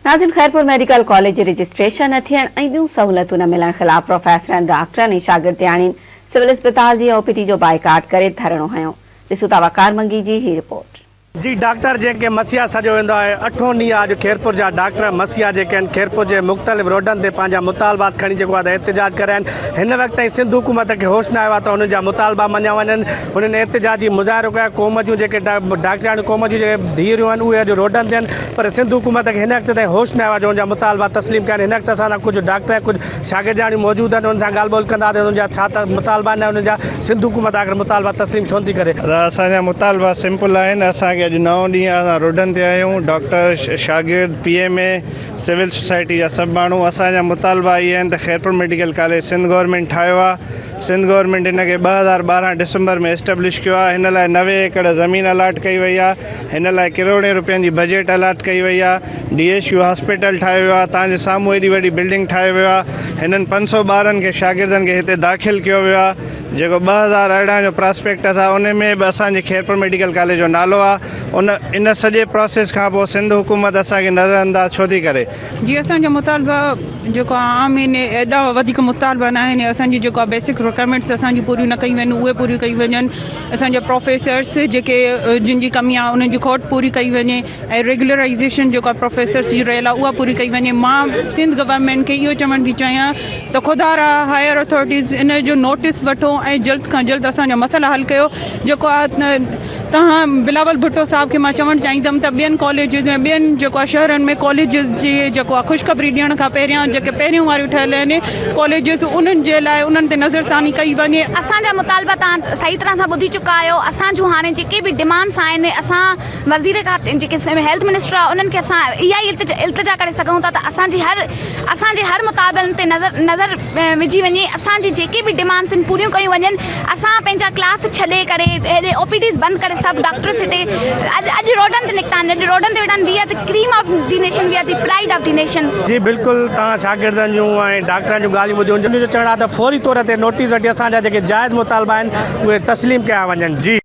ناظرين Khairpur medical college جي registration نه ٿيڻ ۽ ٻيون سهولتون نه ملڻ خلاف پروفيسرن، ڊاڪٽرن ۽ شاگردياڻين سول اسپتال جي او پي ڊي جو بائيڪاٽ ڪري ڌرڻو هنيو. ڏسون ٿا وقار منگي جي هي رپورٽ. جي ڊاڪٽر جنهن کي مسيحا سڏيو ويندو آهي اٺون ڏينهن آهي اڄ خيرپور جا ڊاڪٽر مسيحا جيڪي آهن خيرپور جي مختلف روڊن تي پنهنجا مطالبات کڻي جيڪو آهي ته احتجاج ڪري رهيا آهن هن وقت تائين سنڌ حڪومت کي هوش نه آيو آهي ته انهن جا مطالبا مڃيا وڃن هنن احتجاجي مظاهرو ڪيو قوم جون جيڪي ڊاڪٽرياڻيون قوم جون جيڪي ڌيئريون آهن اهي اڄ روڊن تي آهن پر سنڌ حڪومت کي هن وقت تائين هوش نه آيو آهي جو ان جا مطالبا تسليم ڪيا آهن هن وقت اسان سان ڪجهه ڊاڪٽر ۽ ڪجهه شاگردياڻيون موجود آهن انهن سان ڳالهه ٻولهه ڪندا ته انهن جا ڇا ته مطالبا آهن ۽ انهن جا سنڌ حڪومت آخر مطالبا تسليم ڇو نٿي ڪري. ادا اسان جا مطالبا سمپل آهن اسان کي اڄ نائون ڏينهن آهي اسان روڊن تي آهيون ڊاڪٽر شاگرد P M A civil society جا سڀ ماڻهو اسان جا مطالبا اهي آهن ته Khairpur medical college Sindh government ٺاهيو آهي سنڌ گورنمينٽ هن کي 2012 ڊسمبر ۾ اسٽيبلش ڪيو آهي هن لاء 90 ايڪڙ زمين الاٽ ڪئي وئي آهي هن لاء ڪروڙين روپين جي بجيٽ الاٽ ڪئي وئي آهي، ڊي ايڇ يو هاسپيٽل ٺاهيو ويو آهي، توهان جي سامهون ايڏي وڏي بلڊنگ ٺاهيو ويو آهي، هنن 500 ٻارن کي شاگردن کي هتي داخل ڪيو ويو آهي، جيڪو 2018 جو پراسپيڪٽس آهي ان ۾ به اسان جي خيرپور ميڊيڪل ڪاليج جو نالو آهي، ان ان سڄي پراسيس کان پوء سنڌ حڪومت اسان کي نظر انداز ڇو ٿي ڪري؟ جي اسان جا مطالبا جيڪو عام آهن ايڏا وڌيڪ مطالبا نه آهن اسان جي جيڪو بيسڪ رڪوائرمينٽس اسان جون پوريون نه ڪيون ويون اهي پوريون ڪيون وڃن اسان جا پروفيسرس جيڪي جن جي ڪمي آهي انهن جي کوٽ پوري ڪئي وڃي ۽ ريگيولرائيزيشن جيڪو آهي پروفيسرس جي رهيل آهي اها پوري ڪئي وڃي مان سنڌ گورنمينٽ کي اهو چوڻ ٿي چاهيان ته خدا را هائر اٿارٽيز ان جو نوٽيس وٺو ۽ جلد کان جلد اسان جا مسئلا حل ڪيو جيڪو آهي توهان بلاول ڀٽو صاحب کي مان چوڻ چاهيندم ته ٻين ڪاليجز ۾ ٻين جيڪو آهي شهرن ۾ ڪاليجز جي جيڪو آهي خوشخبري ڏيڻ کان پهريان جيڪي پهريون واريون ٺهيل آهن ڪاليجز انهن جي لاء انهن تي نظرثاني ڪئي وڃي. اسان جا مطالبا توهان صحيح طرح سان ٻڌي چڪا آهيو اسان جون هاڻي جيڪي به ڊمانڊس آهن اسان وزير کاتي جيڪي هيلٿ منسٽر آهي انهن کي اسان اها ئي التجا ڪري سگهون ٿا ته اسان جي هر اسان جي هر مطالبن تي نظر نظر وجهي وڃي اسان جي جيڪي به ڊمانڊس آهن پوريون ڪيون وڃن اسان پنهنجا ڪلاس ڇڏي ڪري هيڏي او پي ڊيز بند ڪري سڀ ڊاڪٽرس هتي اڄ اڄ روڊن تي نڪتا آهن اڄ روڊن تي ويٺا آهن we are the cream of the nation we are the pride of the nation. جي بلڪل توهان شاگردن جون ۽ ڊاڪٽرن جون ڳالهيون ٻڌيون جن جو چوڻ آهي ته فوري طور تي نوٽيس وٺي اسان جا جيڪي جائز مطالبا آهن اهي تسليم ڪيا وڃن جي.